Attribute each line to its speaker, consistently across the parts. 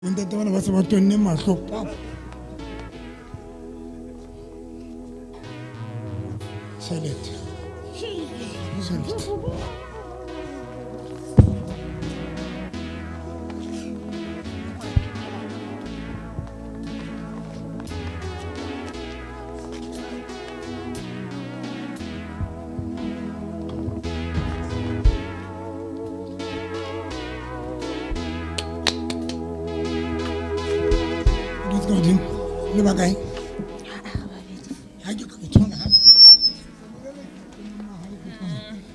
Speaker 1: Bontate bana ba se ba tonne mahlo pap. Tjhelete. Tjhelete. Dutse ka hodimo. Le ba kae? Ha ke ke tshwana ha.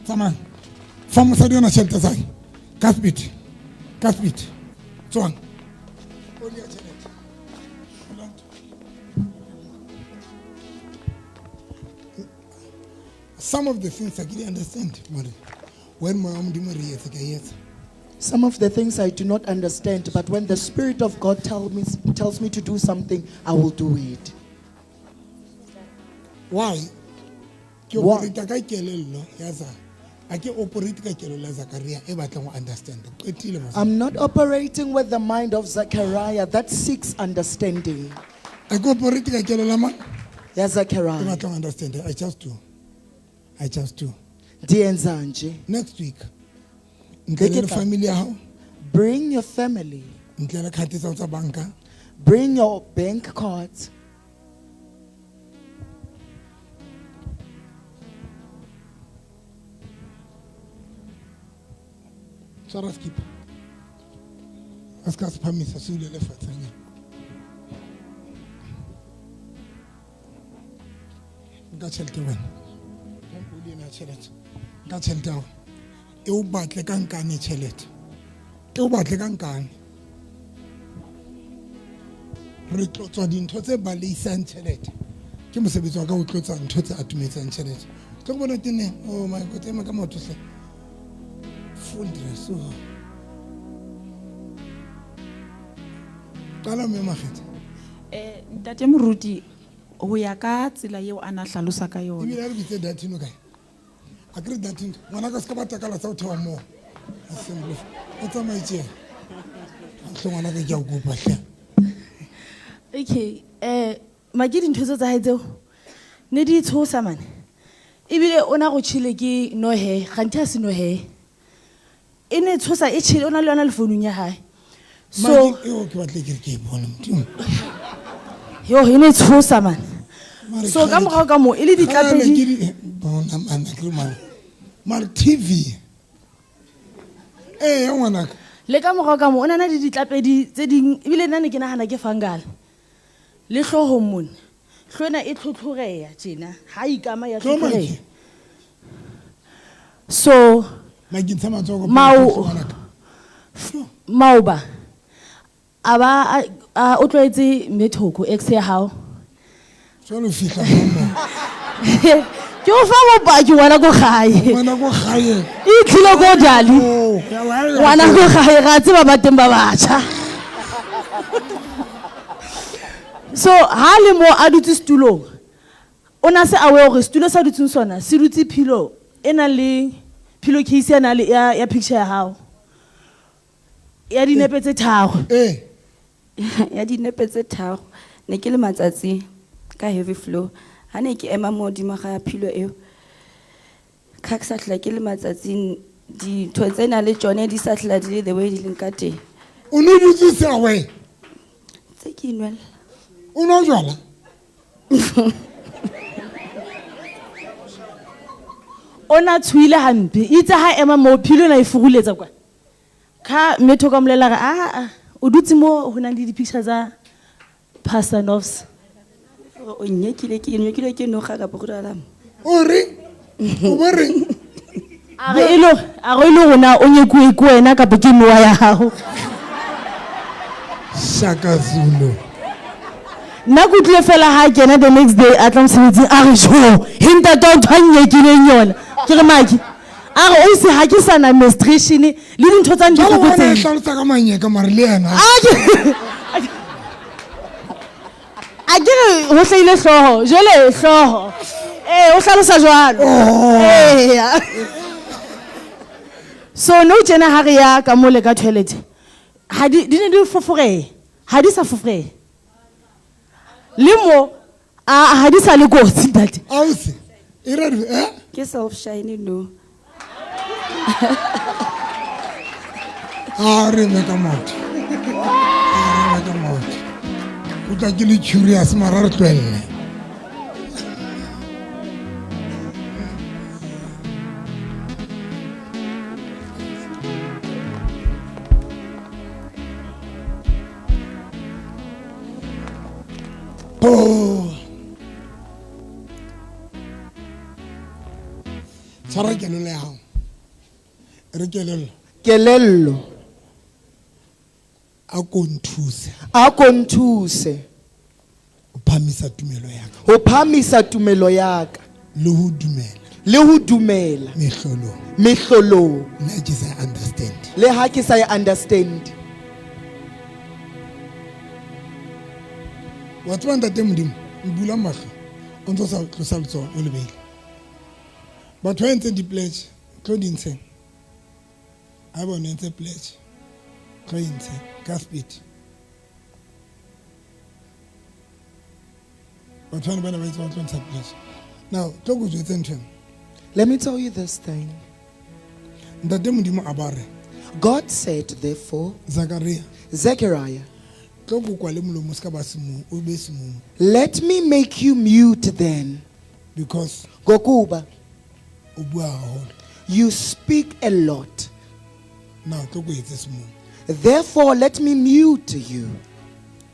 Speaker 1: Tsamaya. Fa mosadi ona tjhelete tsa hae. Ka speed. Ka speed. Tswang. Oli ya tjhelete. Some of the things I didn't understand, mare when moya wa Modimo re etse ke a etsa.
Speaker 2: Some of the things I do not understand, but when the Spirit of God tells me to do something, I will do it.
Speaker 1: Why? Ke
Speaker 2: Why?
Speaker 1: operate ka kelello ya za. A ke operate ka kelello ya Zakaria e batlang ho understand. Qetile mos.
Speaker 2: I'm not operating with the mind of Zechariah that seeks understanding.
Speaker 1: A ke operate ka kelello ya mang?
Speaker 2: Ya
Speaker 1: E
Speaker 2: Zechariah.
Speaker 1: batlang ho understand. I just do. I just do.
Speaker 2: Ndiyenza nje.
Speaker 1: Next week. Ntle le
Speaker 2: Beke tla-
Speaker 1: family ya hao,
Speaker 2: Bring your family.
Speaker 1: ntle le card tsa hao tsa banka.
Speaker 2: Bring your bank cards.
Speaker 1: Tshwara skip. A se ka se phamisa se ulele fatshenyana. Nka tjhelete wena. O le ena tjhelete. Nka tjhelete ya hao. E o batle ka nkane tjhelete. E o batle ka nkane. Re tlotswa dintho tse baleisang tjhelete. Ke mosebetsi wa ka ho tlotsa ntho tse atumetsang tjhelete. Tlo go bona tene. Oh my God, ema ka maoto hle. Full dress. Oh. Qala mme Makgetha.
Speaker 3: Ntate Moruti, ho ya ka tsela eo a na hlalosa ka yona.
Speaker 1: Ebile a re bitse Datino kae? A ke re Datino, ngwana ka se ka ba takala tsa ho theoha moo. Assembly. O tsamaye tjena. Hle ngwana ka ke a o kopa hle.
Speaker 4: Okay, maki dintho tse tsa hae tseo ne di tshosa mane. Ebile o na go tjhele ke nohe, kganthe ha se nohe. E ne tshosa e tjhele, o na le yona le founung ya hae. So
Speaker 1: Maki, eo ke batle ke re ke e bone, Modimo.
Speaker 4: Yo, e ne tshosa mane.
Speaker 1: Mare
Speaker 4: So ka
Speaker 1: kgale
Speaker 4: morao ka moo, e le
Speaker 1: kgale
Speaker 4: ditlapedi.
Speaker 1: ke di-, bona, man, ke re mare. Mare TV. Ee, ya ngwanaka.
Speaker 4: Le ka morao ka moo, o na na le ditlapedi tse ding, ebile nna ne ke nahana ke fungal. Le hloohong mona. Hlooho ena e tlhotlhoreha tjena, ha ikama ya
Speaker 1: Tlo, Maki.
Speaker 4: tlhotlhoreha. So,
Speaker 1: Maki, ntsha matsoho ka pele, ngwanaka.
Speaker 4: Maoba, a ba, a, o tlwaetse Methoko, ex ya hao.
Speaker 1: Jwale o fihla mo.
Speaker 4: Ke o fa bopaki ngwana ko gae.
Speaker 1: Ngwana ko gae.
Speaker 4: E tlile ko Dali.
Speaker 1: Oh, ya wa ya.
Speaker 4: Ngwana ko gae, ra tseba ba teng ba batjha. So, ha le mo a dutse setulong, o na se aware hore setulo sa dutseng sona se dutse pillow e nang le pillowcase ya nang le ya picture ya hao. Ya dinepe tse tharo.
Speaker 1: Eh.
Speaker 5: Ya dinepe tse tharo. Ne ke le matsatsi ka heavy flow. Ha ne ke ema mo hodimo ga pillow eo. Ka ke sa hlola ke le matsatsing, dintho tsena le tsone di sa hlola di le the way di leng ka teng.
Speaker 1: O no dutse se aware?
Speaker 5: Tse ke inwella.
Speaker 1: O nwa jwala?
Speaker 4: O na tshohile hampe. Itse ha ema moo, pillow ena e furuletsa kwa. Ka Methoko a mmolela re, ah, ah, o dutse mo ho nang le di-picture tsa Pastor Nofs.
Speaker 5: Gore o nyekile ke, nyekile ke noga kapa go diragala eng?
Speaker 1: O reng? O bo reng?
Speaker 4: A re e le, a re e le rona o nyekuwe ke wena kapa ke noha ya hao?
Speaker 1: Shaka Zulu.
Speaker 4: Nna ke utlwile fela ha kena the next day a tla mosebetsing a re jo, he ntate wa ntho a nnyekileng yona. Ke re Maki, a re o se ha ke sa na menstruation le dintho tsa
Speaker 1: Jwale
Speaker 4: ntho
Speaker 1: wena
Speaker 4: tse.
Speaker 1: e hlalosa ka manyeka mare le yena.
Speaker 4: A ke A ke re ho hlahile hlooho, jwale hlooho. O hlalosa jwalo.
Speaker 1: Oh.
Speaker 4: Eya. So no tjena ha re ya ka mole ka toilet. Ha di ne di foforeha. Ha di sa fofreha. Le mo a ha di sa le kotsi ntate.
Speaker 1: Ausi, e re eh?
Speaker 5: Ke self shine no.
Speaker 1: A re me ka motho. A re me ka motho. O tla ke le curious mara re tlohelle. Oh. Tshwara kelello ya hao. Re kelello.
Speaker 2: Kelello.
Speaker 1: A ko nthuse.
Speaker 2: A ko nthuse.
Speaker 1: Ho phahamisa tumelo ya ka.
Speaker 2: Ho phahamisa tumelo ya ka.
Speaker 1: Le ho dumela.
Speaker 2: Le ho dumela.
Speaker 1: Mehlolong.
Speaker 2: Mehlolong.
Speaker 1: Le ha ke sa understand.
Speaker 2: Le ha ke sa e understand.
Speaker 1: Wa tseba ntate Modimo, o bula mahlo, o ntso sa tlosa letsoho o lebele. Batho ba entseng di-pledge, tlo di ntsheng. Ha ba o entse pledge, tlo e ntshe ka speed. Batho bana ba ne ba itse ba tlo ntsha pledge. Now, tlo ko jwetse ntho ena.
Speaker 2: Let me tell you this thing.
Speaker 1: Ntate Modimo a ba re,
Speaker 2: God said, therefore,
Speaker 1: Zakaria,
Speaker 2: Zechariah,
Speaker 1: tlo ko kwale molomo se ka ba semumu, o be semumu.
Speaker 2: let me make you mute then.
Speaker 1: Because
Speaker 2: Gokuba,
Speaker 1: o bua haholo.
Speaker 2: you speak a lot.
Speaker 1: Now, tlo ko etse semumu.
Speaker 2: Therefore, let me mute you.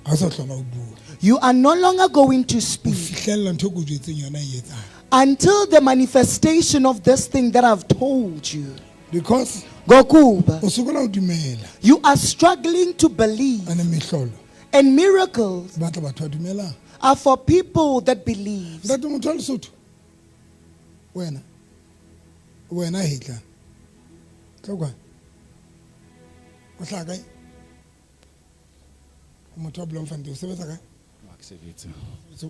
Speaker 1: Ha o sa hlola o bua.
Speaker 2: You are no longer going to
Speaker 1: Ho
Speaker 2: speak
Speaker 1: fihlella ntho e ko jwetseng yona e etsahala.
Speaker 2: until the manifestation of this thing that I've told you.
Speaker 1: Because
Speaker 2: Gokuba,
Speaker 1: o sokola ho dumela.
Speaker 2: you are struggling to believe,
Speaker 1: Ane mehlolo
Speaker 2: and miracles
Speaker 1: e batla batho ba dumelang.
Speaker 2: are for people that believe.
Speaker 1: Ntate motho wa Lesotho. Wena. Wena hetla. Tlo kwana. O hlaha kae? O motho wa Bloemfontein, o sebetsa kae?
Speaker 6: Ha ke sebetse.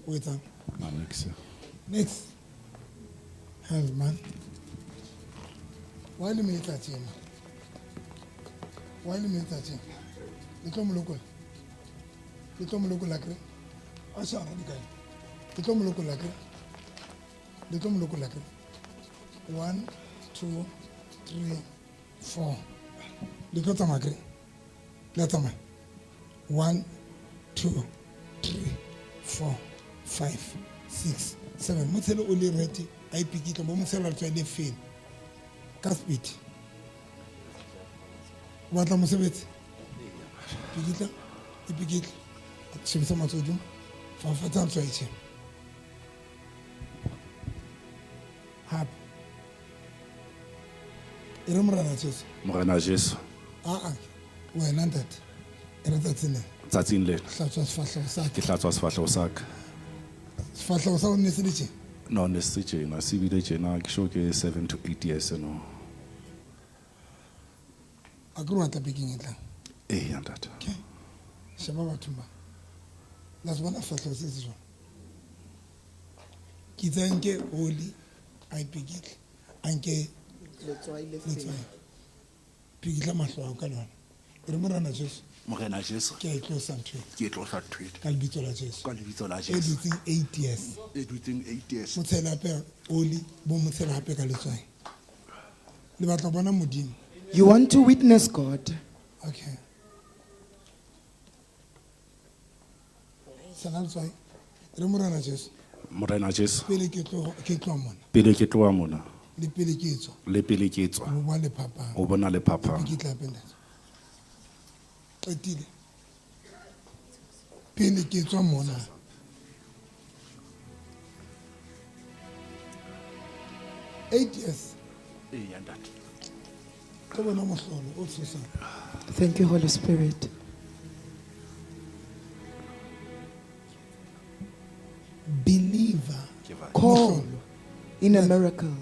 Speaker 1: O etsang?
Speaker 6: Ha, niks.
Speaker 1: Next. Hell man. Why le mo etsa tjena? Why le mo etsa tjena? Le tlo mo lokolla. Le tlo mo lokolla akere? A shara di kae? Le tlo mo lokolla akere? Le tlo mo lokolla akere? 1 2 3 4. Le tlo tsamaya akere? Le a tsamaya. 1 2 3 4 5 6 7. Mo tshele o le ready a ipikitla bo mo tshela letswai le fele ka speed. O batla mosebetsi? Pikitla, ipikitla. Shebisa matsoho hodimo. Fafatsa letswai tjena. Hape. E re Morena Jesu.
Speaker 6: Morena Jesu.
Speaker 1: Aa, wena ntate. E re tsatsing lena.
Speaker 6: Tsatsing lena.
Speaker 1: Hlatswa sefahleho sa ka.
Speaker 6: Ke hlatswa sefahleho sa ka.
Speaker 1: Sefahleho sa o ne se le tjena?
Speaker 6: No, ne se tjena, se bile tjena, ke sure ke 7 to 8 years no.
Speaker 1: A ke re wa tla bekeng e tlang?
Speaker 6: Eya ntate.
Speaker 1: Okay. Sheba batho ba. La se bona sefahleho se se jwang? Ke itse a nke oli, a ipikitle, a nke letswai. Pikitla mahlo ao ka lona. E re Morena Jesu.
Speaker 6: Morena Jesu.
Speaker 1: Ke a e tlosa ntho ena.
Speaker 6: Ke e tlosa ntho ena.
Speaker 1: Ka lebitso la Jesu.
Speaker 6: Ka lebitso la
Speaker 1: E
Speaker 6: Jesu.
Speaker 1: dutseng 8 years.
Speaker 6: E dutseng 8 years.
Speaker 1: Mo tshele hape oli, bo mo tshele hape ka letswai. Le batla ho bona Modimo.
Speaker 2: You want to witness God.
Speaker 1: Okay. Tshela letswai. E re Morena Jesu.
Speaker 6: Morena Jesu.
Speaker 1: Pele ke tloha, ke tloha mona.
Speaker 6: Pele ke tloha mona.
Speaker 1: Le pele ke tswa.
Speaker 6: Le pele ke tswa.
Speaker 1: O bona le phapang.
Speaker 6: O bona le phapang.
Speaker 1: Ke tla hape ntate. Qetile. Pele ke tswa mona. 8 years.
Speaker 6: Eya ntate.
Speaker 1: Tlo bona mohlolo o tshosang.
Speaker 2: Thank you, Holy Spirit.
Speaker 1: Believer.
Speaker 2: Call in a miracle.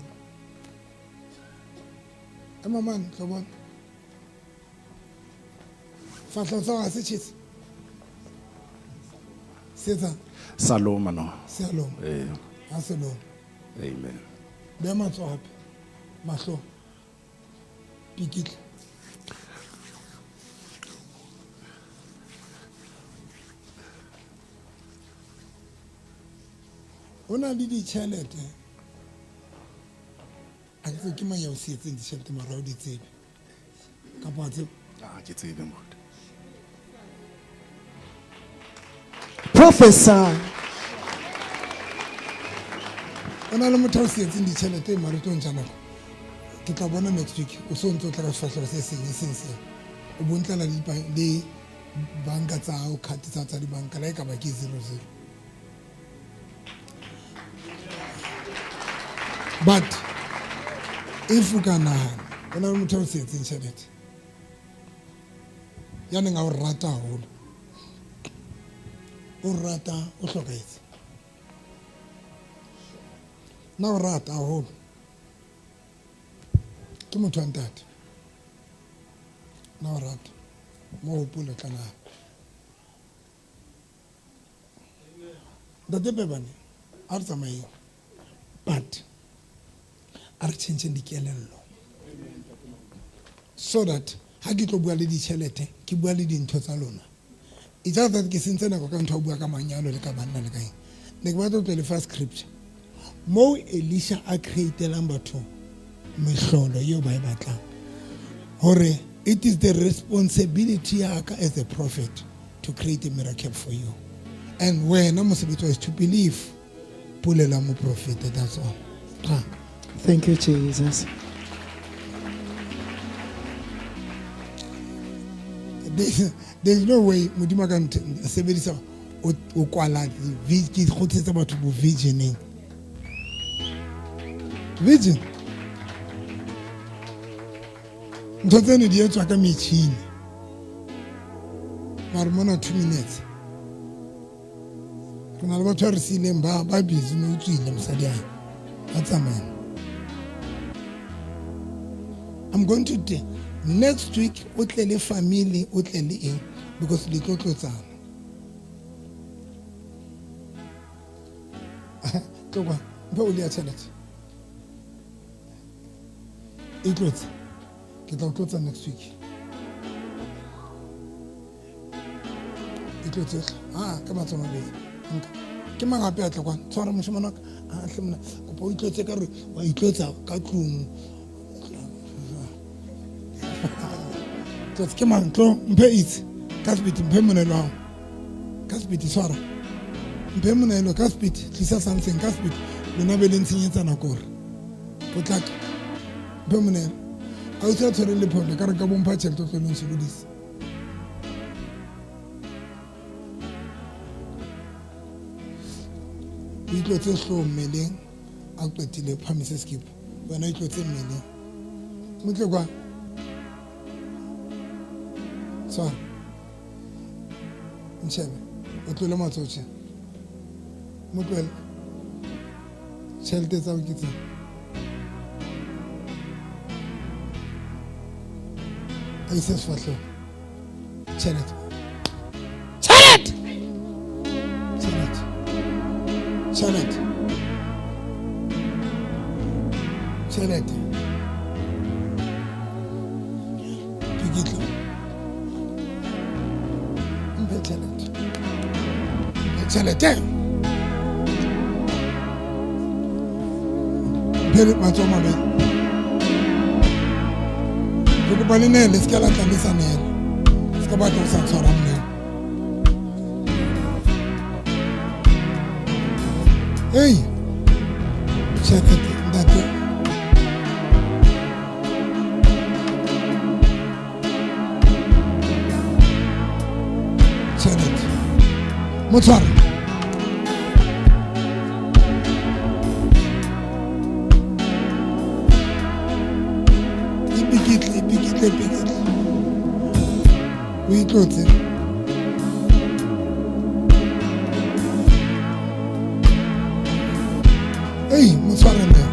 Speaker 1: Ema man, tlo bona. Fahleho sa hao ha se tjhese? Se etsang?
Speaker 6: Sa loma no.
Speaker 1: Se a loma.
Speaker 6: Ee.
Speaker 1: Ha se loma.
Speaker 6: Amen.
Speaker 1: Beha matsoho hape. Mahlong. Pikitla. Ho na le ditjhelete. A ke tsebe ke mang ya o sietseng ditjhelete mara ha o di tsebe. Kapa wa tseba?
Speaker 6: Ah, ke tsebe moruti.
Speaker 2: Prophesy.
Speaker 1: O na le motho a o sietseng ditjhelete mara o tlo ntša nako. Ke tla bona next week o so ntse o tla ka sefahleho se seng e seng seo. O bontlela le le banka tsa hao, card tsa tsa dibanka le ha e ka ba ke 00. But if o ka nahana o na le motho a o sietseng tjhelete ya neng a o rata haholo, o rata o hlokahetse. Nna o rata haholo. Ke motho wa ntate. Nna o rata. Mo hopole tla nahana. Ntate Pebane, a re tsamayeng. But a re tjhentjheng dikelello. So that ha ke tlo bua le ditjhelete, ke bua le dintho tsa lona. It's just that ke sentse nako ka ntho ya ho bua ka manyalo le ka banna le ka eng. Ne ke batla ho tlo le fa scripture. Moo Elisha a createlang batho mehlolo eo ba e batlang. Hore it is the responsibility ya ka as a prophet to create a miracle for you. And wena mosebetsi wa is to believe polelo ya moprofeta, that's all. Cha.
Speaker 2: Thank you, Jesus.
Speaker 1: There's no way Modimo a ka sebedisa o kwala ke kgothetsa batho bo virgineng. Virgin. Ntho tseno di etswa ka metjhini. Mara mona 2 minutes. Re na le batho ba re siileng ba busy no tswile mosadi a. Ba tsamaya. I'm going to next week o tle le family o tle le eng because le tlo tlotsana. Tlo kwa mphe o le ya tjhelete. E tlotse. Ke tla o tlotsa next week. E tlotse. Ah, ka matsoho a mabedi. Nka. Ke mang hape a tla kwana? Tshwara moshemane wa ka. Ah, hle mona. Kopa o itlotse ka re wa itlotsa ka tlung. Tlotse ke mang? Tlo mphe itse. Ka sebete mphe monelo wa hao. Ka sebete tshwara. Mphe monelo ka sebete tlisa something ka sebete. Lona be le ntshenyetsa nako hore. Potlaka. Mphe monelo. A o se tshwere lephondo ka re ka bompha tjhelete o tlo le nsokodisa. O itlotse hlooho mmeleng a qetile phamise sekipo. Wena o itlotse mmeleng. Motle kwa. Tshwara. Ntshebe. O tlole matsoho tjhe. Mo tlohele. Tjhelete tsa hao ke tsena. A ise sefahleho. Tjhelete. Tjhelete! Tjhelete. Tjhelete. Tjhelete. Pikitlo. Mphe tjhelete. Mphe tjhelete. Mphe matsoho a mabedi. Ke kopa le neele, se ka la tla le sa neela. Se ka batla ho sa tshwara monelo. Ei, tjhelete, ntate. Tjhelete. Mo tshware. Ipikitle, ipikitle, ipikitle. O itlotse. Ei, mo tshware nna.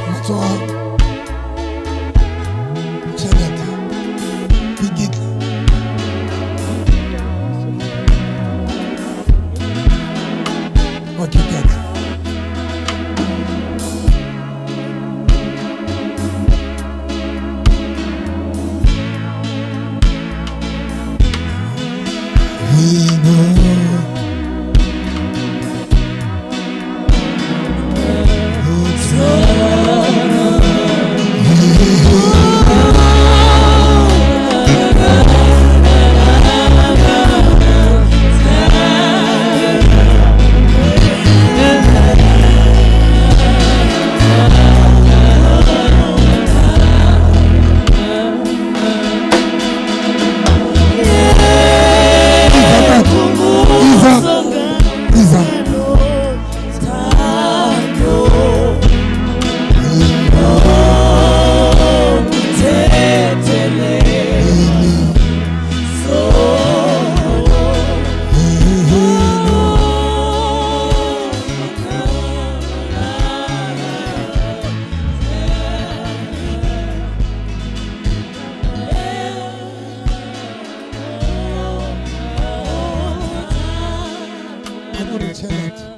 Speaker 1: Matsoho. Tjhelete. Pikitle. Gore tšhelete.